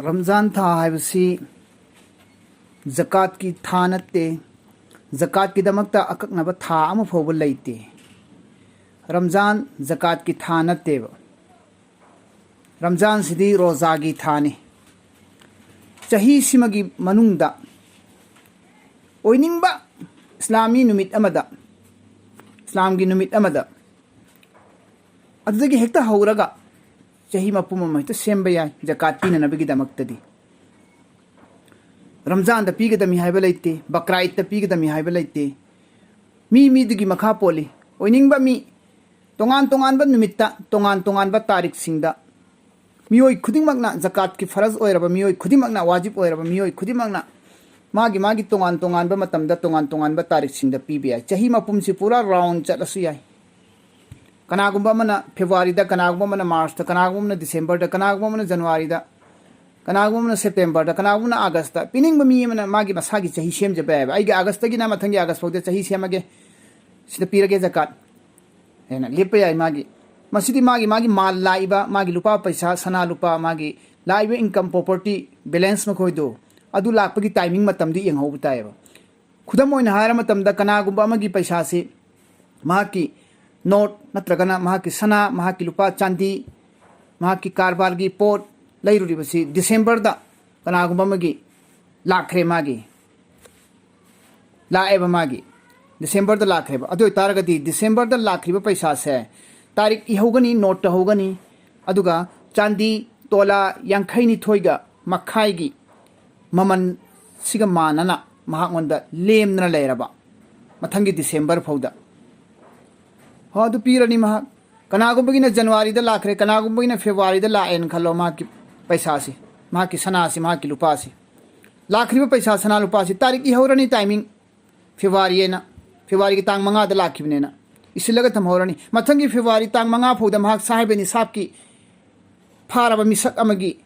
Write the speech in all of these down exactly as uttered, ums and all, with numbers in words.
ꯔꯝꯖꯥꯟ ꯊꯥ ꯍꯥꯏꯕꯁꯤ ꯖꯀꯥꯠꯀꯤ ꯊꯥ ꯅꯠꯇꯦ꯫ ꯖꯀꯥꯠꯀꯤꯗꯃꯛꯇ ꯑꯀꯛꯅꯕ ꯊꯥ ꯑꯃ ꯐꯥꯎꯕ ꯂꯩꯇꯦ꯫ ꯔꯝꯖꯥꯟ ꯖꯀꯥꯠꯀꯤ ꯊꯥ ꯅꯠꯇꯦꯕ꯫ ꯔꯝꯖꯥꯟꯁꯤꯗꯤ ꯔꯣꯖꯥꯒꯤ ꯊꯥꯅꯤ꯫ ꯆꯍꯤꯁꯤꯃꯒꯤ ꯃꯅꯨꯡꯗ ꯑꯣꯏꯅꯤꯡꯕ ꯏꯁꯂꯥꯃꯤ ꯅꯨꯃꯤꯠ ꯑꯃꯗ, ꯏꯁꯂꯥꯝꯒꯤ ꯅꯨꯃꯤꯠ ꯑꯃꯗ, ꯑꯗꯨꯗꯒꯤ ꯍꯦꯛꯇ ꯍꯧꯔꯒ ꯆꯍꯤ ꯃꯄꯨꯝ ꯑꯃ ꯍꯦꯛꯇ ꯁꯦꯝꯕ ꯌꯥꯏ ꯖꯀꯥꯠ ꯄꯤꯅꯅꯕꯒꯤꯗꯃꯛꯇꯗꯤ꯫ ꯔꯝꯖꯥꯟꯗ ꯄꯤꯒꯗꯃꯤ ꯍꯥꯏꯕ ꯂꯩꯇꯦ, ꯕꯀ꯭ꯔꯥ ꯏꯗꯇ ꯄꯤꯒꯗꯃꯤ ꯍꯥꯏꯕ ꯂꯩꯇꯦ꯫ ꯃꯤ ꯃꯤꯗꯨꯒꯤ ꯃꯈꯥ ꯄꯣꯜꯂꯤ꯫ ꯑꯣꯏꯅꯤꯡꯕ ꯃꯤ, ꯇꯣꯉꯥꯟ ꯇꯣꯉꯥꯟꯕ ꯅꯨꯃꯤꯠꯇ, ꯇꯣꯉꯥꯟ ꯇꯣꯉꯥꯟꯕ ꯇꯥꯔꯤꯛꯁꯤꯡꯗ ꯃꯤꯑꯣꯏ ꯈꯨꯗꯤꯡꯃꯛꯅ, ꯖꯀꯥꯠꯀꯤ ꯐꯔꯖ ꯑꯣꯏꯔꯕ ꯃꯤꯑꯣꯏ ꯈꯨꯗꯤꯡꯃꯛꯅ, ꯋꯥꯖꯤꯕ ꯑꯣꯏꯔꯕ ꯃꯤꯑꯣꯏ ꯈꯨꯗꯤꯡꯃꯛꯅ ꯃꯥꯒꯤ ꯃꯥꯒꯤ ꯇꯣꯉꯥꯟ ꯇꯣꯉꯥꯟꯕ ꯃꯇꯝꯗ, ꯇꯣꯉꯥꯟ ꯇꯣꯉꯥꯟꯕ ꯇꯥꯔꯤꯛꯁꯤꯡꯗ ꯄꯤꯕ ꯌꯥꯏ꯫ ꯆꯍꯤ ꯃꯄꯨꯝꯁꯤ ꯄꯨꯔꯥ ꯔꯥꯎꯟ ꯆꯠꯂꯁꯨ ꯌꯥꯏ꯫ ꯀꯅꯥꯒꯨꯝꯕ ꯑꯃꯅ ꯐꯦꯕ꯭ꯔꯨꯋꯥꯔꯤꯗ, ꯀꯅꯥꯒꯨꯝꯕ ꯑꯃꯅ ꯃꯥꯔꯆꯇ, ꯀꯅꯥꯒꯨꯝꯕ ꯑꯃꯅ ꯗꯤꯁꯦꯝꯕꯔꯗ, ꯀꯅꯥꯒꯨꯝꯕ ꯑꯃꯅ ꯖꯅꯋꯥꯔꯤꯗ, ꯀꯅꯥꯒꯨꯝꯕ ꯑꯃꯅ ꯁꯦꯞꯇꯦꯝꯕꯔꯗ, ꯀꯅꯥꯒꯨꯝꯕ ꯑꯃꯅ ꯑꯥꯒꯁꯇ꯫ ꯄꯤꯅꯤꯡꯕ ꯃꯤ ꯑꯃꯅ ꯃꯥꯒꯤ ꯃꯁꯥꯒꯤ ꯆꯍꯤ ꯁꯦꯝꯖꯕ ꯌꯥꯏꯑꯕ꯫ "ꯑꯩꯒꯤ ꯑꯥꯒꯁꯇꯒꯤꯅ ꯃꯊꯪꯒꯤ ꯑꯥꯒꯁ ꯐꯥꯎꯗ ꯆꯍꯤ ꯁꯦꯝꯃꯒꯦ, ꯁꯤꯗ ꯄꯤꯔꯒꯦ ꯖꯀꯥꯠ" ꯍꯥꯏꯅ ꯂꯦꯞꯄ ꯌꯥꯏ꯫ ꯃꯥꯒꯤ, ꯃꯁꯤꯗꯤ ꯃꯥꯒꯤ, ꯃꯥꯒꯤ ꯃꯥꯜ ꯂꯥꯛꯏꯕ, ꯃꯥꯒꯤ ꯂꯨꯄꯥ ꯄꯩꯁꯥ, ꯁꯅꯥ ꯂꯨꯄꯥ, ꯃꯥꯒꯤ ꯂꯥꯛꯏꯕ ꯏꯟꯀꯝ, ꯄ꯭ꯔꯣꯄꯔꯇꯤ, ꯕꯦꯂꯦꯟꯁ ꯃꯈꯣꯏꯗꯣ, ꯑꯗꯨ ꯂꯥꯛꯄꯒꯤ ꯇꯥꯏꯃꯤꯡ ꯃꯇꯝꯗꯨ ꯌꯦꯡꯍꯧꯕ ꯇꯥꯏꯌꯦꯕ꯫ ꯈꯨꯗꯝ ꯑꯣꯏꯅ ꯍꯥꯏꯔ ꯃꯇꯝꯗ, ꯀꯅꯥꯒꯨꯝꯕ ꯑꯃꯒꯤ ꯄꯩꯁꯥꯁꯤ ꯃꯍꯥꯛꯀꯤ ꯅꯣꯠ ꯅꯠꯇ꯭ꯔꯒꯅ ꯃꯍꯥꯛꯀꯤ ꯁꯅꯥ, ꯃꯍꯥꯛꯀꯤ ꯂꯨꯄꯥ, ꯆꯥꯟꯗꯤ, ꯃꯍꯥꯛꯀꯤ ꯀꯔꯕꯥꯔꯒꯤ ꯄꯣꯠ ꯂꯩꯔꯨꯔꯤꯕꯁꯤ ꯗꯤꯁꯦꯝꯕꯔꯗ ꯀꯅꯥꯒꯨꯝꯕ ꯑꯃꯒꯤ ꯂꯥꯛꯈ꯭ꯔꯦ, ꯃꯥꯒꯤ ꯂꯥꯛꯑꯦꯕ, ꯃꯥꯒꯤ ꯗꯤꯁꯦꯝꯕꯔꯗ ꯂꯥꯛꯈ꯭ꯔꯦꯕ꯫ ꯑꯗꯨ ꯑꯣꯏꯇꯥꯔꯒꯗꯤ ꯗꯤꯁꯦꯝꯕꯔꯗ ꯂꯥꯛꯈꯤꯕ ꯄꯩꯁꯥꯁꯦ ꯇꯥꯔꯤꯛ ꯏꯍꯧꯒꯅꯤ, ꯅꯣꯠꯇ ꯍꯧꯒꯅꯤ, ꯑꯗꯨꯒ ꯆꯥꯟꯗꯤ ꯇꯣꯂꯥ ꯌꯥꯡꯈꯩ ꯅꯤꯊꯣꯏꯒ ꯃꯈꯥꯏꯒꯤ ꯃꯃꯜꯁꯤꯒ ꯃꯥꯟꯅꯅ ꯃꯍꯥꯛꯉꯣꯟꯗ ꯂꯦꯝꯗꯅ ꯂꯩꯔꯕ ꯃꯊꯪꯒꯤ ꯗꯤꯁꯦꯝꯕꯔ ꯐꯥꯎꯗ꯫ ꯍꯣ, ꯑꯗꯨ ꯄꯤꯔꯅꯤ ꯃꯍꯥꯛ꯫ ꯀꯅꯥꯒꯨꯝꯕꯒꯤꯅ ꯖꯅꯋꯥꯔꯤꯗ ꯂꯥꯛꯈ꯭ꯔꯦ, ꯀꯅꯥꯒꯨꯝꯕꯒꯤꯅ ꯐꯦꯕ꯭ꯔꯨꯋꯥꯔꯤꯗ ꯂꯥꯛꯑꯦꯅ ꯈꯜꯂꯣ, ꯃꯍꯥꯛꯀꯤ ꯄꯩꯁꯥꯁꯤ, ꯃꯍꯥꯛꯀꯤ ꯁꯅꯥꯁꯤ, ꯃꯍꯥꯛꯀꯤ ꯂꯨꯄꯥꯁꯤ꯫ ꯂꯥꯛꯈ꯭ꯔꯤꯕ ꯄꯩꯁꯥ, ꯁꯅꯥ ꯂꯨꯄꯥꯁꯤ ꯇꯥꯔꯤꯛ ꯏꯍꯧꯔꯅꯤ, ꯇꯥꯏꯃꯤꯡ꯫ ꯐꯦꯕ꯭ꯔꯨꯋꯥꯔꯤ ꯍꯥꯏꯅ, ꯐꯦꯕ꯭ꯔꯨꯋꯥꯔꯤꯒꯤ ꯇꯥꯡ ꯃꯉꯥꯗ ꯂꯥꯛꯈꯤꯕꯅꯦꯅ ꯏꯁꯤꯜꯂꯒ ꯊꯝꯍꯧꯔꯅꯤ꯫ ꯃꯊꯪꯒꯤ ꯐꯦꯕ꯭ꯔꯨꯋꯥꯔꯤ ꯇꯥꯡ ꯃꯉꯥ ꯐꯥꯎꯗ ꯃꯍꯥꯛ ꯁꯥꯍꯤꯕ ꯅꯤꯁꯥꯞꯀꯤ ꯐꯥꯔꯕ ꯃꯤꯁꯛ ꯑꯃꯒꯤ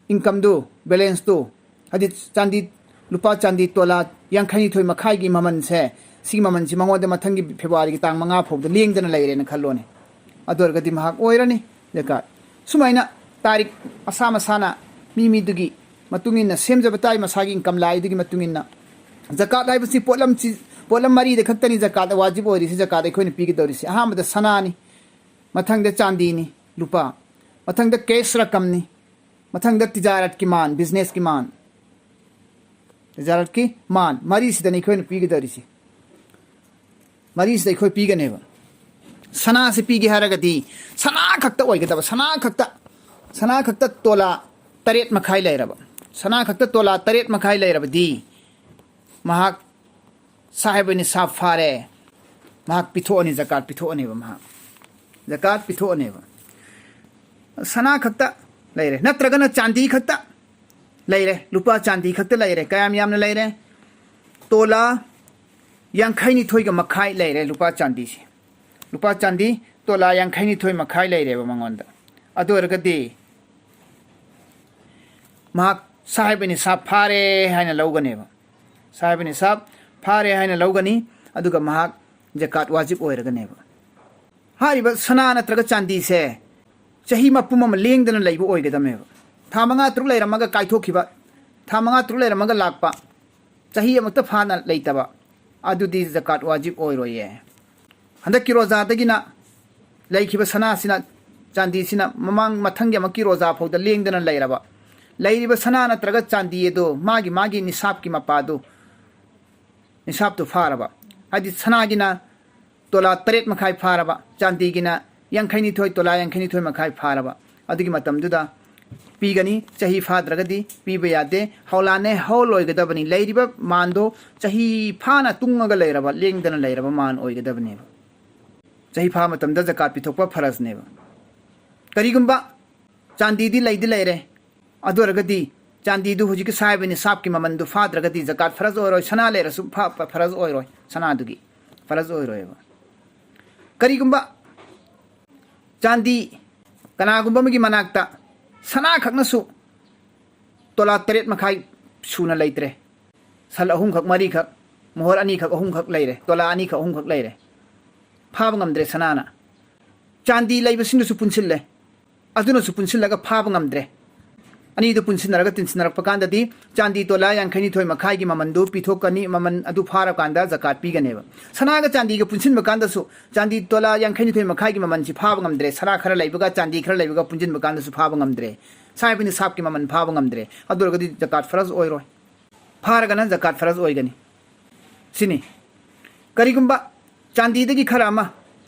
ꯏꯟꯀꯝꯗꯨ, ꯕꯦꯂꯦꯟꯁꯇꯨ, ꯍꯥꯏꯗꯤ ꯆꯥꯟꯗꯤ, ꯂꯨꯄꯥ ꯆꯥꯟꯗꯤ ꯇꯣꯂꯥ ꯌꯥꯡꯈꯩꯅꯤꯊꯣꯏ ꯃꯈꯥꯏꯒꯤ ꯃꯃꯜꯁꯦ, ꯁꯤꯒꯤ ꯃꯃꯜꯁꯤ ꯃꯉꯣꯟꯗ ꯃꯊꯪꯒꯤ ꯐꯦꯕ꯭ꯔꯨꯋꯥꯔꯤꯒꯤ ꯇꯥꯡ ꯃꯉꯥ ꯐꯥꯎꯗ ꯂꯦꯡꯗꯅ ꯂꯩꯔꯦꯅ ꯈꯜꯂꯣꯅꯦ꯫ ꯑꯗꯨ ꯑꯣꯏꯔꯒꯗꯤ ꯃꯍꯥꯛ ꯑꯣꯏꯔꯅꯤ ꯖꯀꯥꯠ꯫ ꯁꯨꯃꯥꯏꯅ ꯇꯥꯔꯤꯛ ꯃꯁꯥ ꯃꯁꯥꯅ ꯃꯤ ꯃꯤꯗꯨꯒꯤ ꯃꯇꯨꯡ ꯏꯟꯅ ꯁꯦꯝꯖꯕ ꯇꯥꯏ, ꯃꯁꯥꯒꯤ income line ꯗꯨꯒꯤ ꯃꯇꯨꯡ ꯏꯟꯅ꯫ ꯖꯀꯥꯠ ꯍꯥꯏꯕꯁꯤ ꯄꯣꯠꯂꯝꯁꯤ, ꯄꯣꯠꯂꯝ ꯃꯔꯤꯗ ꯈꯛꯇꯅꯤ ꯖꯀꯥꯠ ꯋꯥꯖꯤꯕ ꯑꯣꯏꯔꯤꯁꯤ, ꯖꯀꯥꯠ ꯑꯩꯈꯣꯏꯅ ꯄꯤꯒꯗꯧꯔꯤꯁꯤ꯫ ꯑꯍꯥꯟꯕꯗ ꯁꯅꯥꯅꯤ, ꯃꯊꯪꯗ ꯆꯥꯟꯗꯤꯅꯤ, ꯂꯨꯄꯥ, ꯃꯊꯪꯗ cash ꯔꯀꯝꯅꯤ, ꯃꯊꯪꯗ ꯇꯤꯖꯥꯔꯠꯀꯤ ꯃꯥꯟ, business ꯀꯤ ꯃꯥꯟ, ꯇꯤꯖꯥꯔꯠꯀꯤ ꯃꯥꯟ ꯃꯔꯤꯁꯤꯗꯅꯤ ꯑꯩꯈꯣꯏꯅ ꯄꯤꯒꯗꯧꯔꯤꯁꯤ꯫ ꯃꯔꯤꯁꯤꯗ ꯑꯩꯈꯣꯏ ꯄꯤꯒꯅꯦꯕ꯫ ꯁꯅꯥꯁꯤ ꯄꯤꯒꯦ ꯍꯥꯏꯔꯒꯗꯤ ꯁꯅꯥ ꯈꯛꯇ ꯑꯣꯏꯒꯗꯕ, ꯁꯅꯥ ꯈꯛꯇ, ꯁꯅꯥ ꯈꯛꯇ ꯇꯣꯂꯥ ꯇꯔꯦꯠ ꯃꯈꯥꯏ ꯂꯩꯔꯕ, ꯁꯅꯥ ꯈꯛꯇ ꯇꯣꯂꯥ ꯇꯔꯦꯠ ꯃꯈꯥꯏ ꯂꯩꯔꯕꯗꯤ ꯃꯍꯥꯛ ꯁꯥꯍꯤꯕ ꯅꯤꯁꯥꯕ ꯐꯥꯔꯦ, ꯃꯍꯥꯛ ꯄꯤꯊꯣꯛꯑꯅꯤ, ꯖꯀꯥꯠ ꯄꯤꯊꯣꯛꯑꯅꯦꯕ, ꯃꯍꯥꯛ ꯖꯀꯥꯠ ꯄꯤꯊꯣꯛꯑꯅꯦꯕ꯫ ꯁꯅꯥ ꯈꯛꯇ ꯂꯩꯔꯦ, ꯅꯠꯇ꯭ꯔꯒꯅ ꯆꯥꯟꯗꯤ ꯈꯛꯇ ꯂꯩꯔꯦ, ꯂꯨꯄꯥ ꯆꯥꯟꯗꯤ ꯈꯛꯇ ꯂꯩꯔꯦ꯫ ꯀꯌꯥꯝ ꯌꯥꯝꯅ ꯂꯩꯔꯦ? ꯇꯣꯂꯥ ꯌꯥꯡꯈꯩꯅꯤꯊꯣꯏꯒ ꯃꯈꯥꯏ ꯂꯩꯔꯦ ꯂꯨꯄꯥ ꯆꯥꯟꯗꯤꯁꯦ꯫ ꯂꯨꯄꯥ ꯆꯥꯟꯗꯤ ꯇꯣꯂꯥ ꯌꯥꯡꯈꯩꯅꯤꯊꯣꯏ ꯃꯈꯥꯏ ꯂꯩꯔꯦꯕ ꯃꯉꯣꯟꯗ꯫ ꯑꯗꯨ ꯑꯣꯏꯔꯒꯗꯤ ꯃꯍꯥꯛ ꯁꯥꯍꯤꯕ ꯅꯤꯁꯥꯕ ꯐꯥꯔꯦ ꯍꯥꯏꯅ ꯂꯧꯒꯅꯦꯕ꯫ ꯁꯥꯍꯤꯕ ꯅꯤꯁꯥꯕ ꯐꯥꯔꯦ ꯍꯥꯏꯅ ꯂꯧꯒꯅꯤ, ꯑꯗꯨꯒ ꯃꯍꯥꯛ ꯖꯀꯥꯠ ꯋꯥꯖꯤꯕ ꯑꯣꯏꯔꯒꯅꯦꯕ꯫ ꯍꯥꯏꯔꯤꯕ ꯁꯅꯥ ꯅꯠꯇ꯭ꯔꯒ ꯆꯥꯟꯗꯤꯁꯦ ꯆꯍꯤ ꯃꯄꯨꯝ ꯑꯃ ꯂꯦꯡꯗꯅ ꯂꯩꯕ ꯑꯣꯏꯒꯗꯕꯅꯦꯕ꯫ ꯊꯥ ꯃꯉꯥ ꯇꯔꯨꯛ ꯂꯩꯔꯝꯃꯒ ꯀꯥꯏꯊꯣꯛꯈꯤꯕ, ꯊꯥ ꯃꯉꯥ ꯇꯔꯨꯛ ꯂꯩꯔꯝꯃꯒ ꯂꯥꯛꯄ, ꯆꯍꯤ ꯑꯃꯨꯛꯇ ꯐꯥꯅ ꯂꯩꯇꯕ, ꯑꯗꯨꯗꯤ ꯖꯀꯥꯠ ꯋꯥꯖꯤꯕ ꯑꯣꯏꯔꯣꯏꯌꯦ꯫ ꯍꯟꯗꯛꯀꯤ ꯔꯣꯖꯥꯗꯒꯤꯅ ꯂꯩꯈꯤꯕ ꯁꯅꯥꯁꯤꯅ, ꯆꯥꯟꯗꯤꯁꯤꯅ ꯃꯃꯥꯡ ꯃꯊꯪꯒꯤ ꯑꯃꯨꯛꯀꯤ ꯔꯣꯖꯥ ꯐꯥꯎꯗ ꯂꯦꯡꯗꯅ ꯂꯩꯔꯕ, ꯂꯩꯔꯤꯕ ꯁꯅꯥ ꯅꯠꯇ꯭ꯔꯒ ꯆꯥꯟꯗꯤ ꯑꯗꯨ ꯃꯥꯒꯤ ꯃꯥꯒꯤ ꯅꯤꯁꯥꯕꯀꯤ ꯃꯄꯥꯗꯨ, ꯅꯤꯁꯥꯕꯇꯨ ꯐꯥꯔꯕ, ꯍꯥꯏꯗꯤ ꯁꯅꯥꯒꯤꯅ ꯇꯣꯂꯥ ꯇꯔꯦꯠ ꯃꯈꯥꯏ ꯐꯥꯔꯕ, ꯆꯥꯟꯗꯤꯒꯤꯅ ꯌꯥꯡꯈꯩꯅꯤꯊꯣꯏ, ꯇꯣꯂꯥ ꯌꯥꯡꯈꯩꯅꯤꯊꯣꯏ ꯃꯈꯥꯏ ꯐꯥꯔꯕ, ꯑꯗꯨꯒꯤ ꯃꯇꯝꯗꯨꯗ ꯄꯤꯒꯅꯤ꯫ ꯆꯍꯤ ꯐꯥꯗ꯭ꯔꯒꯗꯤ ꯄꯤꯕ ꯌꯥꯗꯦ꯫ ꯍꯧꯂꯥꯅꯦ ꯍꯧꯜ ꯑꯣꯏꯒꯗꯕꯅꯤ꯫ ꯂꯩꯔꯤꯕ ꯃꯥꯟꯗꯣ ꯆꯍꯤ ꯐꯥꯅ ꯇꯨꯡꯉꯒ ꯂꯩꯔꯕ, ꯂꯦꯡꯗꯅ ꯂꯩꯔꯕ ꯃꯥꯟ ꯑꯣꯏꯒꯗꯕꯅꯦꯕ꯫ ꯆꯍꯤ ꯐꯥ ꯃꯇꯝꯗ ꯖꯀꯥꯠ ꯄꯤꯊꯣꯛꯄ ꯐꯔꯖꯅꯦꯕ꯫ ꯀꯔꯤꯒꯨꯝꯕ ꯆꯥꯟꯗꯤꯗꯤ ꯂꯩꯗꯤ ꯂꯩꯔꯦ, ꯑꯗꯨ ꯑꯣꯏꯔꯒꯗꯤ ꯆꯥꯟꯗꯤꯗꯨ ꯍꯧꯖꯤꯛꯀꯤ ꯁꯥꯍꯤꯕ ꯅꯤꯁꯥꯕꯀꯤ ꯃꯃꯟꯗꯨ ꯐꯥꯗ꯭ꯔꯒꯗꯤ ꯖꯀꯥꯠ ꯐꯔꯖ ꯑꯣꯏꯔꯣꯏ꯫ ꯁꯅꯥ ꯂꯩꯔꯁꯨ ꯐ-, ꯐ-, ꯐꯔꯖ ꯑꯣꯏꯔꯣꯏ, ꯁꯅꯥꯗꯨꯒꯤ ꯐꯔꯖ ꯑꯣꯏꯔꯣꯏꯕ꯫ ꯀꯔꯤꯒꯨꯝꯕ ꯆꯥꯟꯗꯤ ꯀꯅꯥꯒꯨꯝꯕ ꯑꯃꯒꯤ ꯃꯅꯥꯛꯇ ꯁꯅꯥ ꯈꯛꯅꯁꯨ ꯇꯣꯂꯥ ꯇꯔꯦꯠ ꯃꯈꯥꯏ ꯁꯨꯅ ꯂꯩꯇ꯭ꯔꯦ, ꯁꯜ ꯑꯍꯨꯝꯈꯛ ꯃꯔꯤꯈꯛ, ꯃꯣꯍꯣꯔ ꯑꯅꯤꯈꯛ ꯑꯍꯨꯝꯈꯛ ꯂꯩꯔꯦ, ꯇꯣꯂꯥ ꯑꯅꯤꯈꯛ ꯑꯍꯨꯝꯈꯛ ꯂꯩꯔꯦ, ꯐꯥꯕ ꯉꯝꯗ꯭ꯔꯦ ꯁꯅꯥꯅ꯫ ꯆꯥꯟꯗꯤ ꯂꯩꯕꯁꯤꯡꯗꯨꯁꯨ ꯄꯨꯟꯁꯤꯜꯂꯦ, ꯑꯗꯨꯅꯁꯨ ꯄꯨꯟꯁꯤꯜꯂꯒ ꯐꯥꯕ ꯉꯝꯗ꯭ꯔꯦ꯫ ꯑꯅꯤꯗꯨ ꯄꯨꯟꯁꯤꯟꯅꯔꯒ ꯇꯤꯟꯁꯤꯟꯅꯔꯛꯄ ꯀꯥꯟꯗꯗꯤ ꯆꯥꯟꯗꯤ ꯇꯣꯂꯥ ꯌꯥꯡꯈꯩ ꯅꯤꯊꯣꯏ ꯃꯈꯥꯏꯒꯤ ꯃꯃꯟꯗꯨ ꯄꯤꯊꯣꯛꯀꯅꯤ꯫ ꯃꯃꯟ ꯑꯗꯨ ꯐꯥꯔꯀꯥꯟꯗ ꯖꯀꯥꯠ ꯄꯤꯒꯅꯦꯕ꯫ ꯁꯅꯥꯒ ꯆꯥꯟꯗꯤꯒ ꯄꯨꯟꯁꯤꯟꯕ ꯀꯥꯟꯗꯁꯨ ꯆꯥꯟꯗꯤ ꯇꯣꯂꯥ ꯌꯥꯡꯈꯩ ꯅꯤꯊꯣꯏ ꯃꯈꯥꯏꯒꯤ ꯃꯃꯜꯁꯤ ꯐꯥꯕ ꯉꯝꯗ꯭ꯔꯦ꯫ ꯁꯅꯥ ꯈꯔ ꯂꯩꯕꯒ ꯆꯥꯟꯗꯤ ꯈꯔ ꯂꯩꯕꯒ ꯄꯨꯟꯁꯤꯟꯕ ꯀꯥꯟꯗꯁꯨ ꯐꯥꯕ ꯉꯝꯗ꯭ꯔꯦ꯫ ꯁꯥꯍꯤꯕ ꯅꯤꯁꯥꯕꯀꯤ ꯃꯃꯜ ꯐꯥꯕ ꯉꯝꯗ꯭ꯔꯦ꯫ ꯑꯗꯨ ꯑꯣꯏꯔꯒꯗꯤ ꯖꯀꯥꯠ ꯐꯔꯖ ꯑꯣꯏꯔꯣꯏ꯫ ꯐꯥꯔꯒꯅ ꯖꯀꯥꯠ ꯐꯔꯖ ꯑꯣꯏꯒꯅꯤ꯫ ꯁꯤꯅꯤ꯫ ꯀꯔꯤꯒꯨꯝꯕ ꯆꯥꯟꯗꯤꯗꯒꯤ ꯈꯔ ꯑꯃ,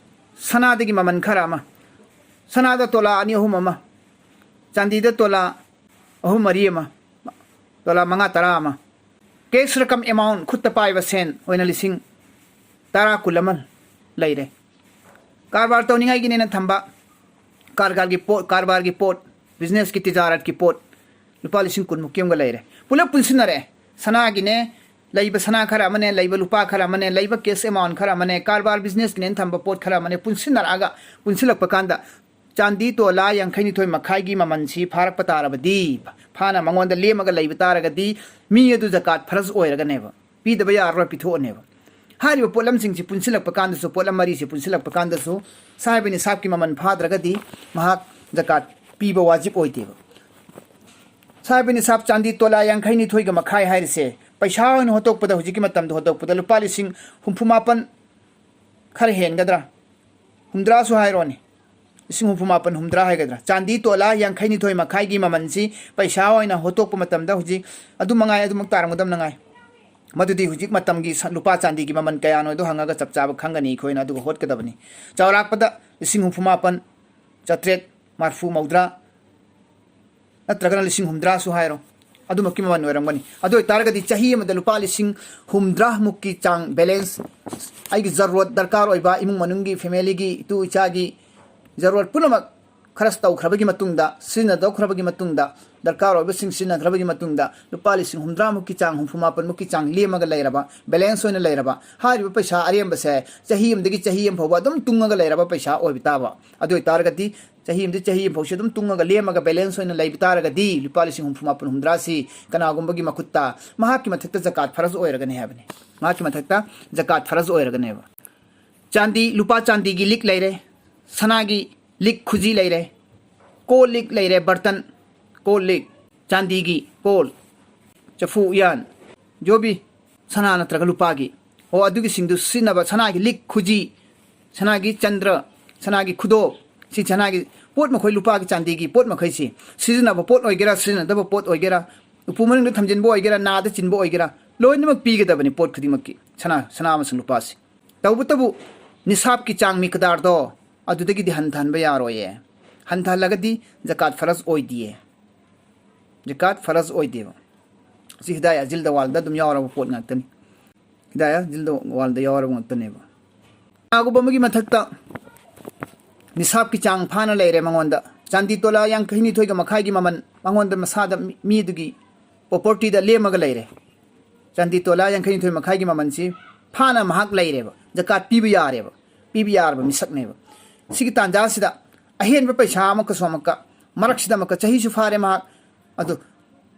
ꯁꯅꯥꯗꯒꯤ ꯃꯃꯜ ꯈꯔ ꯑꯃ, ꯁꯅꯥꯗ ꯇꯣꯂꯥ ꯑꯅꯤ ꯑꯍꯨꯝ ꯑꯃ, ꯆꯥꯟꯗꯤꯗ ꯇꯣꯂꯥ ꯑꯍꯨꯝ ꯃꯔꯤ ꯑꯃ, ꯇꯣꯂꯥ ꯃꯉꯥ ꯇꯔꯥ ꯑꯃ, ꯀꯦꯁ ꯔꯀꯝ, ꯑꯦꯃꯥꯎꯟ, ꯈꯨꯠꯇ ꯄꯥꯏꯕ ꯁꯦꯟ ꯑꯣꯏꯅ ꯂꯤꯁꯤꯡ ꯇꯔꯥ ꯀꯨꯟ ꯑꯃ ꯂꯩꯔꯦ꯫ ꯀꯔꯕꯥꯔ ꯇꯧꯅꯤꯡꯉꯥꯏꯒꯤꯅꯦꯅ ꯊꯝꯕ ꯀꯔꯕꯥꯔꯒꯤ ꯄꯣꯠ, ꯀꯔꯕꯥꯔꯒꯤ ꯄꯣꯠ, ꯕꯤꯖꯤꯅꯦꯁꯀꯤ, ꯇꯤꯖꯥꯔꯠꯀꯤ ꯄꯣꯠ ꯂꯨꯄꯥ ꯂꯤꯁꯤꯡ ꯀꯨꯟꯃꯨꯛꯀꯤ ꯑꯃꯒ ꯂꯩꯔꯦ꯫ ꯄꯨꯂꯞ ꯄꯨꯟꯁꯤꯟꯅꯔꯦ꯫ ꯁꯅꯥꯒꯤꯅꯦ, ꯂꯩꯕ ꯁꯅꯥ ꯈꯔ ꯑꯃꯅꯦ, ꯂꯩꯕ ꯂꯨꯄꯥ ꯈꯔ ꯑꯃꯅꯦ, ꯂꯩꯕ ꯀꯦꯁ ꯑꯦꯃꯥꯎꯟ ꯈꯔ ꯑꯃꯅꯦ, ꯀꯔꯕꯥꯔ ꯕꯤꯖꯤꯅꯦꯁꯀꯤꯅꯦꯅ ꯊꯝꯕ ꯄꯣꯠ ꯈꯔ ꯑꯃꯅꯦ, ꯄꯨꯟꯁꯤꯟꯅꯔꯛꯑꯒ, ꯄꯨꯟꯁꯤꯜꯂꯛꯄ ꯀꯥꯟꯗ ꯆꯥꯟꯗꯤ ꯇꯣꯂꯥ ꯌꯥꯡꯈꯩ ꯅꯤꯊꯣꯏ ꯃꯈꯥꯏꯒꯤ ꯃꯃꯜꯁꯤ ꯐꯥꯔꯛꯄ ꯇꯥꯔꯕꯗꯤ, ꯐꯥꯅ ꯃꯉꯣꯟꯗ ꯂꯦꯝꯃꯒ ꯂꯩꯕ ꯇꯥꯔꯒꯗꯤ, ꯃꯤ ꯑꯗꯨ ꯖꯀꯥꯠ ꯐꯔꯖ ꯑꯣꯏꯔꯒꯅꯦꯕ꯫ ꯄꯤꯗꯕ ꯌꯥꯔꯔꯣꯏ, ꯄꯤꯊꯣꯛꯑꯅꯦꯕ꯫ ꯍꯥꯏꯔꯤꯕ ꯄꯣꯠꯂꯝꯁꯤꯡꯁꯤ ꯄꯨꯟꯁꯤꯜꯂꯛꯄ ꯀꯥꯟꯗꯁꯨ, ꯄꯣꯠꯂꯝ ꯃꯔꯤꯁꯤ ꯄꯨꯟꯁꯤꯜꯂꯛꯄ ꯀꯥꯟꯗꯁꯨ, ꯁꯥꯍꯤꯕ ꯅꯤꯁꯥꯕꯀꯤ ꯃꯃꯜ ꯐꯥꯗ꯭ꯔꯒꯗꯤ ꯃꯍꯥꯛ ꯖꯀꯥꯠ ꯄꯤꯕ ꯋꯥꯖꯤꯕ ꯑꯣꯏꯗꯦꯕ꯫ ꯁꯥꯍꯤꯕ ꯅꯤꯁꯥꯕ ꯆꯥꯟꯗꯤ ꯇꯣꯂꯥ ꯌꯥꯡꯈꯩ ꯅꯤꯊꯣꯏꯒ ꯃꯈꯥꯏ ꯍꯥꯏꯔꯤꯁꯦ, ꯄꯩꯁꯥ ꯑꯣꯏꯅ ꯍꯣꯠꯇꯣꯛꯄꯗ, ꯍꯧꯖꯤꯛꯀꯤ ꯃꯇꯝꯗ ꯍꯣꯠꯇꯣꯛꯄꯗ ꯂꯨꯄꯥ ꯂꯤꯁꯤꯡ ꯍꯨꯝꯐꯨ ꯃꯥꯄꯟ ꯈꯔ ꯍꯦꯟꯒꯗ꯭ꯔꯥ? ꯍꯨꯝꯗ꯭ꯔꯥꯁꯨ ꯍꯥꯏꯔꯣꯅꯦ꯫ ꯂꯤꯁꯤꯡ ꯍꯨꯝꯐꯨ ꯃꯥꯄꯟ, ꯍꯨꯝꯗ꯭ꯔꯥ ꯍꯥꯏꯒꯗ꯭ꯔꯥ? ꯆꯥꯟꯗꯤ ꯇꯣꯂꯥ ꯌꯥꯡꯈꯩ ꯅꯤꯊꯣꯏ ꯃꯈꯥꯏꯒꯤ ꯃꯃꯜꯁꯤ ꯄꯩꯁꯥ ꯑꯣꯏꯅ ꯍꯣꯠꯇꯣꯛꯄ ꯃꯇꯝꯗ ꯍꯧꯖꯤꯛ ꯑꯗꯨ ꯃꯉꯥꯏ, ꯑꯗꯨꯃꯛ ꯇꯥꯔꯝꯒꯗꯕ ꯃꯉꯥꯏ꯫ ꯃꯗꯨꯗꯤ ꯍꯧꯖꯤꯛ ꯃꯇꯝꯒꯤ ꯁ-, ꯂꯨꯄꯥ ꯆꯥꯟꯗꯤꯒꯤ ꯃꯃꯜ ꯀꯌꯥꯅꯣ ꯑꯗꯨ ꯍꯪꯉꯒ ꯆꯞ ꯆꯥꯕ ꯈꯪꯒꯅꯤ ꯑꯩꯈꯣꯏꯅ, ꯑꯗꯨꯒ ꯍꯣꯠꯀꯗꯕꯅꯤ꯫ ꯆꯥꯎꯔꯥꯛꯄꯗ ꯂꯤꯁꯤꯡ ꯍꯨꯝꯐꯨ ꯃꯥꯄꯟ, ꯆꯥꯇ꯭ꯔꯦꯠ ꯃꯔꯐꯨ, ꯃꯧꯗ꯭ꯔꯥ, ꯅꯠꯇ꯭ꯔꯒꯅ ꯂꯤꯁꯤꯡ ꯍꯨꯝꯗ꯭ꯔꯥꯁꯨ ꯍꯥꯏꯔꯣ, ꯑꯗꯨꯃꯛꯀꯤ ꯃꯃꯜ ꯑꯣꯏꯔꯝꯒꯅꯤ꯫ ꯑꯗꯨ ꯑꯣꯏꯇꯥꯔꯒꯗꯤ ꯆꯍꯤ ꯑꯃꯗ ꯂꯨꯄꯥ ꯂꯤꯁꯤꯡ ꯍꯨꯝꯗ꯭ꯔꯥꯃꯨꯛꯀꯤ ꯆꯥꯡ ꯕꯦꯂꯦꯟꯁ, ꯑꯩꯒꯤ ꯖꯔꯨꯔꯠ, ꯗꯔꯀꯥꯔ ꯑꯣꯏꯕ, ꯏꯃꯨꯡ ꯃꯅꯨꯡꯒꯤ, ꯐꯦꯃꯤꯂꯤꯒꯤ, ꯏꯇꯨ ꯏꯆꯥꯒꯤ ꯖꯔꯨꯔꯠ ꯄꯨꯝꯅꯃꯛ ꯈꯔꯁ ꯇꯧꯈ꯭ꯔꯕꯒꯤ ꯃꯇꯨꯡꯗ, ꯁꯤꯖꯤꯟꯅꯗꯧꯈ꯭ꯔꯕꯒꯤ ꯃꯇꯨꯡꯗ, ꯗꯔꯀꯥꯔ ꯑꯣꯏꯕꯁꯤꯡ ꯁꯤꯖꯤꯟꯅꯈ꯭ꯔꯕꯒꯤ ꯃꯇꯨꯡꯗ, ꯂꯨꯄꯥ ꯂꯤꯁꯤꯡ ꯍꯨꯝꯗ꯭ꯔꯥꯃꯨꯛꯀꯤ ꯆꯥꯡ, ꯍꯨꯝꯐꯨ ꯃꯥꯄꯟꯃꯨꯛꯀꯤ ꯆꯥꯡ ꯂꯦꯝꯃꯒ ꯂꯩꯔꯕ, ꯕꯦꯂꯦꯟꯁ ꯑꯣꯏꯅ ꯂꯩꯔꯕ, ꯍꯥꯏꯔꯤꯕ ꯄꯩꯁꯥ ꯑꯔꯦꯝꯕꯁꯦ ꯆꯍꯤ ꯑꯃꯗꯒꯤ ꯆꯍꯤ ꯑꯃ ꯐꯥꯎꯕ ꯑꯗꯨꯝ ꯇꯨꯡꯉꯒ ꯂꯩꯔꯕ ꯄꯩꯁꯥ ꯑꯣꯏꯕ ꯇꯥꯕ꯫ ꯑꯗꯨ ꯑꯣꯏꯇꯥꯔꯒꯗꯤ ꯆꯍꯤ ꯑꯃꯗꯒꯤ ꯆꯍꯤ ꯑꯃ ꯐꯥꯎꯁꯤ ꯑꯗꯨꯝ ꯇꯨꯡꯉꯒ ꯂꯦꯝꯃꯒ ꯕꯦꯂꯦꯟꯁ ꯑꯣꯏꯅ ꯂꯩꯕ ꯇꯥꯔꯒꯗꯤ, ꯂꯨꯄꯥ ꯂꯤꯁꯤꯡ ꯍꯨꯝꯐꯨ ꯃꯥꯄꯟ, ꯍꯨꯝꯗ꯭ꯔꯥꯁꯤ ꯀꯅꯥꯒꯨꯝꯕꯒꯤ ꯃꯈꯨꯠꯇ, ꯃꯍꯥꯛꯀꯤ ꯃꯊꯛꯇ ꯖꯀꯥꯠ ꯐꯔꯖ ꯑꯣꯏꯔꯒꯅꯤ ꯍꯥꯏꯕꯅꯤ꯫ ꯃꯍꯥꯛꯀꯤ ꯃꯊꯛꯇ ꯖꯀꯥꯠ ꯐꯔꯖ ꯑꯣꯏꯔꯒꯅꯦꯕ꯫ ꯆꯥꯟꯗꯤ, ꯂꯨꯄꯥ ꯆꯥꯟꯗꯤꯒꯤ ꯂꯤꯛ ꯂꯩꯔꯦ, ꯁꯅꯥꯒꯤ ꯂꯤꯛ, ꯈꯨꯖꯤ ꯂꯩꯔꯦ, ꯀꯣꯜ ꯂꯤꯛ ꯂꯩꯔꯦ, ꯕꯔꯇꯟ, ꯀꯣꯜ ꯂꯤꯛ, ꯆꯥꯟꯗꯤꯒꯤ ꯀꯣꯜ, ꯆꯐꯨ ꯎꯌꯥꯟ, ꯖꯣꯕꯤ, ꯁꯅꯥ ꯅꯠꯇ꯭ꯔꯒ ꯂꯨꯄꯥꯒꯤ, ꯑꯣ, ꯑꯗꯨꯒꯤꯁꯤꯡꯗꯨ ꯁꯤꯖꯤꯟꯅꯕ, ꯁꯅꯥꯒꯤ ꯂꯤꯛ, ꯈꯨꯖꯤ, ꯁꯅꯥꯒꯤ ꯆꯟꯗ꯭ꯔ, ꯁꯅꯥꯒꯤ ꯈꯨꯗꯣꯞ, ꯁꯤ ꯁꯅꯥꯒꯤ ꯄꯣꯠ ꯃꯈꯣꯏ, ꯂꯨꯄꯥꯒꯤ, ꯆꯥꯟꯗꯤꯒꯤ ꯄꯣꯠ ꯃꯈꯩꯁꯤ, ꯁꯤꯖꯤꯟꯅꯕ ꯄꯣꯠ ꯑꯣꯏꯒꯦꯔꯥ, ꯁꯤꯖꯤꯟꯅꯗꯕ ꯄꯣꯠ ꯑꯣꯏꯒꯦꯔꯥ, ꯎꯄꯨ ꯃꯅꯨꯡꯗ ꯊꯝꯖꯤꯟꯕ ꯑꯣꯏꯒꯦꯔꯥ, ꯅꯥꯗ ꯆꯤꯟꯕ ꯑꯣꯏꯒꯦꯔꯥ, ꯂꯣꯏꯅꯃꯛ ꯄꯤꯒꯗꯕꯅꯤ ꯄꯣꯠ ꯈꯨꯗꯤꯡꯃꯛꯀꯤ, ꯁꯅꯥ, ꯁꯅꯥ ꯑꯃꯁꯨꯡ ꯂꯨꯄꯥꯁꯤ꯫ ꯇꯧꯕꯇꯕꯨ ꯅꯤꯁꯥꯞꯀꯤ ꯆꯥꯡ ꯃꯤꯀꯗꯥꯔꯗꯣ ꯑꯗꯨꯗꯒꯤꯗꯤ ꯍꯟꯊꯍꯟꯕ ꯌꯥꯔꯣꯏꯌꯦ꯫ ꯍꯟꯊꯍꯜꯂꯒꯗꯤ ꯖꯀꯥꯠ ꯐꯔꯖ ꯑꯣꯏꯗꯤꯌꯦ꯫ ꯖꯀꯥꯠ ꯐꯔꯖ ꯑꯣꯏꯗꯦꯕ꯫ ꯁꯤ ꯍꯤꯗꯥꯌꯥ ꯖꯤꯜꯗ ꯋꯥꯜꯗ ꯑꯗꯨꯝ ꯌꯥꯎꯔꯕ ꯄꯣꯠ ꯉꯥꯛꯇꯅꯤ꯫ ꯍꯤꯗꯥꯌꯥ ꯖꯤꯜꯗ ꯋꯥꯜꯗ ꯌꯥꯎꯔꯕ ꯉꯥꯛꯇꯅꯦꯕ꯫ ꯀꯅꯥꯒꯨꯝꯕ ꯑꯃꯒꯤ ꯃꯊꯛꯇ ꯅꯤꯁꯥꯞꯀꯤ ꯆꯥꯡ ꯐꯥꯅ ꯂꯩꯔꯦ ꯃꯉꯣꯟꯗ, ꯆꯥꯟꯗꯤ ꯇꯣꯂꯥ ꯌꯥꯡꯈꯩ ꯅꯤꯊꯣꯏꯒ ꯃꯈꯥꯏꯒꯤ ꯃꯃꯜ ꯃꯉꯣꯟꯗ, ꯃꯁꯥꯗ, ꯃꯤ-, ꯃꯤꯗꯨꯒꯤ ꯄ꯭ꯔꯣꯄꯔꯇꯤꯗ ꯂꯦꯝꯃꯒ ꯂꯩꯔꯦ꯫ ꯆꯥꯟꯗꯤ ꯇꯣꯂꯥ ꯌꯥꯡꯈꯩ ꯅꯤꯊꯣꯏ ꯃꯈꯥꯏꯒꯤ ꯃꯃꯜꯁꯤ ꯐꯥꯅ ꯃꯍꯥꯛ ꯂꯩꯔꯦꯕ, ꯖꯀꯥꯠ ꯄꯤꯕ ꯌꯥꯔꯦꯕ, ꯄꯤꯕ ꯌꯥꯔꯕ ꯃꯤꯁꯛꯅꯦꯕ꯫ ꯁꯤꯒꯤ ꯇꯥꯟꯖꯥꯁꯤꯗ ꯑꯍꯦꯟꯕ ꯄꯩꯁꯥ ꯑꯃꯨꯛꯀꯁꯨ ꯑꯃꯨꯛꯀ, ꯃꯔꯛꯁꯤꯗ ꯑꯃꯨꯛꯀ ꯆꯍꯤꯁꯨ ꯐꯥꯔꯦ ꯃꯍꯥꯛ, ꯑꯗꯨ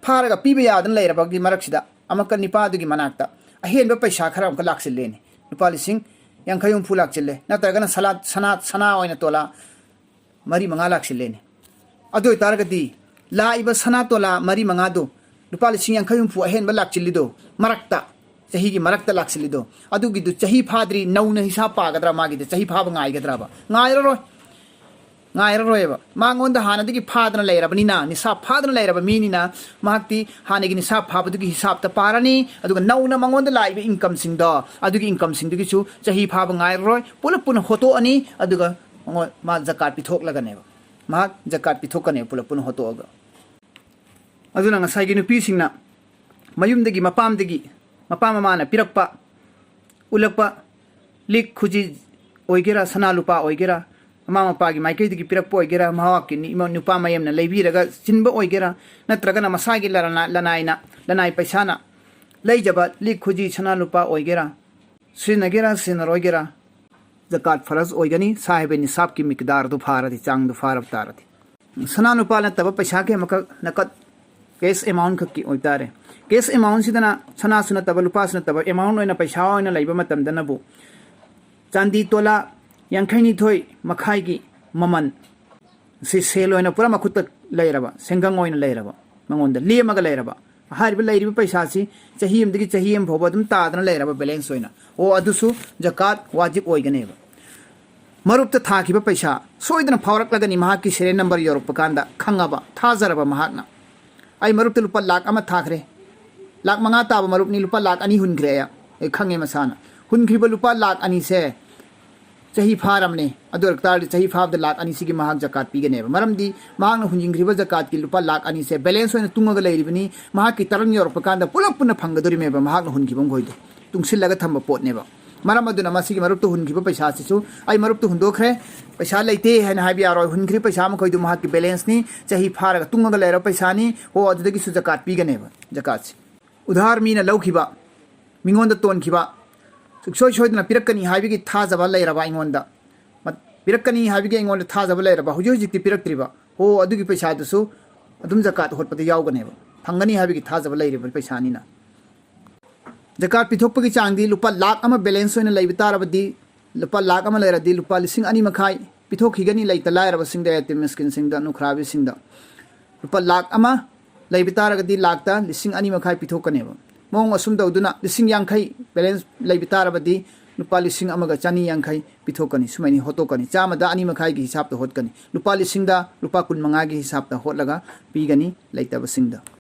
ꯐꯥꯔꯒ ꯄꯤꯕ ꯌꯥꯗꯅ ꯂꯩꯔꯕꯒꯤ ꯃꯔꯛꯁꯤꯗ ꯑꯃꯨꯛꯀ ꯅꯤꯄꯥꯗꯨꯒꯤ ꯃꯅꯥꯛꯇ ꯑꯍꯦꯟꯕ ꯄꯩꯁꯥ ꯈꯔ ꯑꯃꯨꯛꯀ ꯂꯥꯛꯁꯤꯜꯂꯦꯅꯦ꯫ ꯂꯨꯄꯥ ꯂꯤꯁꯤꯡ ꯌꯥꯡꯈꯩ ꯍꯨꯝꯐꯨ ꯂꯥꯛꯁꯤꯜꯂꯦ, ꯅꯠꯇ꯭ꯔꯒꯅ ꯁꯂꯥ-, ꯁꯅꯥ, ꯁꯅꯥ ꯑꯣꯏꯅ ꯇꯣꯂꯥ ꯃꯔꯤ ꯃꯉꯥ ꯂꯥꯛꯁꯤꯜꯂꯦꯅꯦ꯫ ꯑꯗꯨ ꯑꯣꯏꯇꯥꯔꯒꯗꯤ ꯂꯥꯛꯏꯕ ꯁꯅꯥ ꯇꯣꯂꯥ ꯃꯔꯤ ꯃꯉꯥꯗꯨ, ꯂꯨꯄꯥ ꯂꯤꯁꯤꯡ ꯌꯥꯡꯈꯩ ꯍꯨꯝꯐꯨ ꯑꯍꯦꯟꯕ ꯂꯥꯛꯁꯤꯜꯂꯤꯗꯣ, ꯃꯔꯛꯇ, ꯆꯍꯤꯒꯤ ꯃꯔꯛꯇ ꯂꯥꯛꯁꯤꯜꯂꯤꯗꯣ, ꯑꯗꯨꯒꯤꯗꯨ ꯆꯍꯤ ꯐꯥꯗ꯭ꯔꯤ, ꯅꯧꯅ ꯍꯤꯁꯥꯕ ꯄꯥꯒꯗ꯭ꯔꯥ? ꯃꯥꯒꯤꯗꯤ ꯆꯍꯤ ꯐꯥꯕ ꯉꯥꯏꯒꯗ꯭ꯔꯕ? ꯉꯥꯏꯔꯔꯣꯏ꯫ ꯉꯥꯏꯔꯔꯣꯏꯕ꯫ ꯃꯉꯣꯟꯗ ꯍꯥꯟꯅꯗꯒꯤ ꯐꯥꯗꯅ ꯂꯩꯔꯕꯅꯤꯅ, ꯅꯤꯁꯥꯞ ꯐꯥꯗꯅ ꯂꯩꯔꯕ ꯃꯤꯅꯤꯅ, ꯃꯍꯥꯛꯇꯤ ꯍꯥꯟꯅꯒꯤ ꯅꯤꯁꯥꯞ ꯐꯥꯕꯗꯨꯒꯤ ꯍꯤꯁꯥꯞꯇ ꯄꯥꯔꯅꯤ, ꯑꯗꯨꯒ ꯅꯧꯅ ꯃꯉꯣꯟꯗ ꯂꯥꯛꯏꯕ ꯏꯟꯀꯝꯁꯤꯡꯗꯣ, ꯑꯗꯨꯒꯤ ꯏꯟꯀꯝꯁꯤꯡꯗꯨꯒꯤꯁꯨ ꯆꯍꯤ ꯐꯥꯕ ꯉꯥꯏꯔꯔꯣꯏ, ꯄꯨꯂꯞ ꯄꯨꯟꯅ ꯍꯣꯠꯇꯣꯛꯑꯅꯤ, ꯑꯗꯨꯒ ꯃꯉꯣꯟ-, ꯃꯥ ꯖꯀꯥꯠ ꯄꯤꯊꯣꯛꯂꯒꯅꯦꯕ꯫ ꯃꯍꯥꯛ ꯖꯀꯥꯠ ꯄꯤꯊꯣꯛꯀꯅꯦꯕ ꯄꯨꯂꯞ ꯄꯨꯟꯅ ꯍꯣꯠꯇꯣꯛꯑꯒ꯫ ꯑꯗꯨꯅ ꯉꯁꯥꯏꯒꯤ ꯅꯨꯄꯤꯁꯤꯡꯅ ꯃꯌꯨꯝꯗꯒꯤ, ꯃꯄꯥꯝꯗꯒꯤ, ꯃꯄꯥ ꯃꯃꯥꯅ ꯄꯤꯔꯛꯄ, ꯎꯠꯂꯛꯄ ꯂꯤꯛ ꯈꯨꯖꯤ ꯑꯣꯏꯒꯦꯔꯥ, ꯁꯅꯥ ꯂꯨꯄꯥ ꯑꯣꯏꯒꯦꯔꯥ, ꯃꯃꯥ ꯃꯄꯥꯒꯤ ꯃꯥꯏꯀꯩꯗꯒꯤ ꯄꯤꯔꯛꯄ ꯑꯣꯏꯒꯦꯔꯥ, ꯃꯍꯥꯛꯀꯤ ꯅꯤ-, ꯏꯃꯧ ꯅꯨꯄꯥ ꯃꯌꯨꯝꯅ ꯂꯩꯕꯤꯔꯒ ꯆꯤꯟꯕ ꯑꯣꯏꯒꯦꯔꯥ, ꯅꯠꯇ꯭ꯔꯒꯅ ꯃꯁꯥꯒꯤ ꯂꯔꯅꯥ-, ꯂꯅꯥꯏꯅ, ꯂꯅꯥꯏ ꯄꯩꯁꯥꯅ ꯂꯩꯖꯕ ꯂꯤꯛ ꯈꯨꯖꯤ ꯁꯅꯥ ꯂꯨꯄꯥ ꯑꯣꯏꯒꯦꯔꯥ, ꯁꯤꯖꯤꯟꯅꯒꯦꯔꯥ ꯁꯤꯖꯤꯟꯅꯔꯣꯏꯒꯦꯔꯥ, ꯖꯀꯥꯠ ꯐꯔꯖ ꯑꯣꯏꯒꯅꯤ, ꯁꯥꯍꯤꯕ ꯅꯤꯁꯥꯕꯀꯤ ꯃꯤꯀꯗꯥꯔꯗꯨ ꯐꯥꯔꯗꯤ, ꯆꯥꯡꯗꯨ ꯐꯥꯔꯕ ꯇꯥꯔꯗꯤ꯫ ꯁꯅꯥ ꯂꯨꯄꯥ ꯅꯠꯇꯕ ꯄꯩꯁꯥꯒꯤ ꯑꯃꯈꯛ ꯅꯀꯠ, ꯀꯦꯁ ꯑꯦꯃꯥꯎꯟ ꯈꯛꯀꯤ ꯑꯣꯏꯇꯥꯔꯦ꯫ ꯀꯦꯁ ꯑꯦꯃꯥꯎꯟꯁꯤꯗꯅ ꯁꯅꯥꯁꯨ ꯅꯠꯇꯕ, ꯂꯨꯄꯥꯁꯨ ꯅꯠꯇꯕ, ꯑꯦꯃꯥꯎꯟ ꯑꯣꯏꯅ ꯄꯩꯁꯥ ꯑꯣꯏꯅ ꯂꯩꯕ ꯃꯇꯝꯗꯅꯕꯨ, ꯆꯥꯟꯗꯤ ꯇꯣꯂꯥ ꯌꯥꯡꯈꯩꯅꯤꯊꯣꯏ ꯃꯈꯥꯏꯒꯤ ꯃꯃꯜ, ꯁꯤ ꯁꯦꯜ ꯑꯣꯏꯅ ꯄꯨꯔꯥ ꯃꯈꯨꯠꯇ ꯂꯩꯔꯕ, ꯁꯦꯟꯒꯪ ꯑꯣꯏꯅ ꯂꯩꯔꯕ, ꯃꯉꯣꯟꯗ ꯂꯦꯝꯃꯒ ꯂꯩꯔꯕ, ꯍꯥꯏꯔꯤꯕ ꯂꯩꯔꯤꯕ ꯄꯩꯁꯥꯁꯤ ꯆꯍꯤ ꯑꯃꯗꯒꯤ ꯆꯍꯤ ꯑꯃ ꯐꯥꯎꯕ ꯑꯗꯨꯝ ꯇꯥꯗꯅ ꯂꯩꯔꯕ balance ꯑꯣꯏꯅ, ꯑꯣ, ꯑꯗꯨꯁꯨ ꯖꯀꯥꯠ ꯋꯥꯖꯤꯕ ꯑꯣꯏꯒꯅꯦꯕ꯫ ꯃꯔꯨꯞꯇ ꯊꯥꯈꯤꯕ ꯄꯩꯁꯥ ꯁꯣꯏꯗꯅ ꯐꯥꯎꯔꯛꯂꯒꯅꯤ꯫ ꯃꯍꯥꯛꯀꯤ serial number ꯌꯧꯔꯛꯄ ꯀꯥꯟꯗ ꯈꯪꯉꯕ, ꯊꯥꯖꯔꯕ ꯃꯍꯥꯛꯅ, "ꯑꯩ ꯃꯔꯨꯞꯇ ꯂꯨꯄꯥ ꯂꯥꯛ ꯑꯃ ꯊꯥꯈ꯭ꯔꯦ, ꯂꯥꯛ ꯃꯉꯥ ꯇꯥꯕ ꯃꯔꯨꯞꯅꯤ, ꯂꯨꯄꯥ ꯂꯥꯛ ꯑꯅꯤ ꯍꯨꯟꯈ꯭ꯔꯦ ꯑꯩ", ꯑꯩ ꯈꯪꯉꯦ ꯃꯁꯥꯅ꯫ ꯍꯨꯟꯈ꯭ꯔꯤꯕ ꯂꯨꯄꯥ ꯂꯥꯛ ꯑꯅꯤꯁꯦ ꯆꯍꯤ ꯐꯥꯔꯝꯅꯦ꯫ ꯑꯗꯨ ꯑꯣꯏꯔ ꯇꯥꯔꯗꯤ ꯆꯍꯤ ꯐꯥꯕꯗ ꯂꯥꯛ ꯑꯅꯤꯁꯤꯒꯤ ꯃꯍꯥꯛ ꯖꯀꯥꯠ ꯄꯤꯒꯅꯦꯕ꯫ ꯃꯔꯝꯗꯤ ꯃꯍꯥꯛꯅ ꯍꯨꯟꯖꯤꯟꯈ꯭ꯔꯤꯕ ꯖꯀꯥꯠꯀꯤ ꯂꯨꯄꯥ ꯂꯥꯛ ꯑꯅꯤꯁꯦ balance ꯑꯣꯏꯅ ꯇꯨꯡꯉꯒ ꯂꯩꯔꯤꯕꯅꯤ꯫ ꯃꯍꯥꯛꯀꯤ turn ꯌꯧꯔꯛꯄ ꯀꯥꯟꯗ ꯄꯨꯂꯞ ꯄꯨꯟꯅ ꯐꯪꯒꯗꯣꯔꯤꯃꯦꯕ, ꯃꯍꯥꯛꯅ ꯍꯨꯟꯈꯤꯕ ꯃꯈꯣꯏꯗꯣ ꯇꯨꯡꯁꯤꯜꯂꯒ ꯊꯝꯕ ꯄꯣꯠꯅꯦꯕ꯫ ꯃꯔꯝ ꯑꯗꯨꯅ ꯃꯁꯤꯒꯤ ꯃꯔꯨꯞꯇ ꯍꯨꯟꯈꯤꯕ ꯄꯩꯁꯥꯁꯤꯁꯨ, "ꯑꯩ ꯃꯔꯨꯞꯇ ꯍꯨꯟꯗꯣꯛꯈ꯭ꯔꯦ, ꯄꯩꯁꯥ ꯂꯩꯇꯦ" ꯍꯥꯏꯅ ꯍꯥꯏꯕ ꯌꯥꯔꯣꯏ꯫ ꯍꯨꯟꯈ꯭ꯔꯤꯕ ꯄꯩꯁꯥ ꯃꯈꯣꯏꯗꯨ ꯃꯍꯥꯛꯀꯤ balanceꯅꯤ, ꯆꯍꯤ ꯐꯥꯔꯒ ꯇꯨꯡꯉꯒ ꯂꯩꯔꯕ ꯄꯩꯁꯥꯅꯤ꯫ ꯑꯣ, ꯑꯗꯨꯗꯒꯤꯁꯨ ꯖꯀꯥꯠ ꯄꯤꯒꯅꯦꯕ, ꯖꯀꯥꯠꯁꯤ꯫ ꯎꯙꯥꯔ ꯃꯤꯅ ꯂꯧꯈꯤꯕ, ꯃꯤꯉꯣꯟꯗ ꯇꯣꯟꯈꯤꯕ, ꯁꯨꯡꯁꯣꯏ ꯁꯣꯏꯗꯅ ꯄꯤꯔꯛꯀꯅꯤ ꯍꯥꯏꯕꯒꯤ ꯊꯥꯖꯕ ꯂꯩꯔꯕ ꯑꯩꯉꯣꯟꯗ, ꯃ-, ꯄꯤꯔꯛꯀꯅꯤ ꯍꯥꯏꯕꯒꯤ ꯑꯩꯉꯣꯟꯗ ꯊꯥꯖꯕ ꯂꯩꯔꯕ, ꯍꯧꯖꯤꯛ ꯍꯧꯖꯤꯛꯇꯤ ꯄꯤꯔꯛꯇ꯭ꯔꯤꯕ, ꯍꯣ, ꯑꯗꯨꯒꯤ ꯄꯩꯁꯥꯗꯨꯁꯨ ꯑꯗꯨꯝ ꯖꯀꯥꯠ ꯍꯣꯠꯄꯗ ꯌꯥꯎꯒꯅꯦꯕ, ꯐꯪꯒꯅꯤ ꯍꯥꯏꯕꯒꯤ ꯊꯥꯖꯕ ꯂꯩꯔꯤꯕ ꯄꯩꯁꯥꯅꯤꯅ꯫ ꯖꯀꯥꯠ ꯄꯤꯊꯣꯛꯄꯒꯤ ꯆꯥꯡꯗꯤ ꯂꯨꯄꯥ ꯂꯥꯛ ꯑꯃ balance ꯑꯣꯏꯅ ꯂꯩꯕ ꯇꯥꯔꯕꯗꯤ, ꯂꯨꯄꯥ ꯂꯥꯛ ꯑꯃ ꯂꯩꯔꯗꯤ ꯂꯨꯄꯥ ꯂꯤꯁꯤꯡ ꯑꯅꯤ ꯃꯈꯥꯏ ꯄꯤꯊꯣꯛꯈꯤꯒꯅꯤ ꯂꯩꯇ ꯂꯥꯏꯔꯕꯁꯤꯡꯗ, ꯌꯥꯇꯤꯝ ꯃꯤꯁꯀꯤꯟꯁꯤꯡꯗ, ꯅꯨꯈ꯭ꯔꯥꯕꯤꯁꯤꯡꯗ꯫ ꯂꯨꯄꯥ ꯂꯥꯛ ꯑꯃ ꯂꯩꯕ ꯇꯥꯔꯒꯗꯤ ꯂꯥꯛꯇ ꯂꯤꯁꯤꯡ ꯑꯅꯤ ꯃꯈꯥꯏ ꯄꯤꯊꯣꯛꯀꯅꯦꯕ꯫ ꯃꯑꯣꯡ ꯑꯁꯨꯝ ꯇꯧꯗꯨꯅ ꯂꯤꯁꯤꯡ ꯌꯥꯡꯈꯩ balance ꯂꯩꯕ ꯇꯥꯔꯕꯗꯤ ꯂꯨꯄꯥ ꯂꯤꯁꯤꯡ ꯑꯃꯒ ꯆꯅꯤ ꯌꯥꯡꯈꯩ ꯄꯤꯊꯣꯛꯀꯅꯤ꯫ ꯁꯨꯃꯥꯏꯅ ꯍꯣꯠꯇꯣꯛꯀꯅꯤ꯫ ꯆꯥꯝꯃꯗ ꯑꯅꯤ ꯃꯈꯥꯏꯒꯤ ꯍꯤꯁꯥꯞꯇ ꯍꯣꯠꯀꯅꯤ꯫ ꯂꯨꯄꯥ ꯂꯤꯁꯤꯡꯗ ꯂꯨꯄꯥ ꯀꯨꯟ ꯃꯉꯥꯒꯤ ꯍꯤꯁꯥꯞꯇ ꯍꯣꯠꯂꯒ ꯄꯤꯒꯅꯤ ꯂꯩꯇꯕꯁꯤꯡꯗ꯫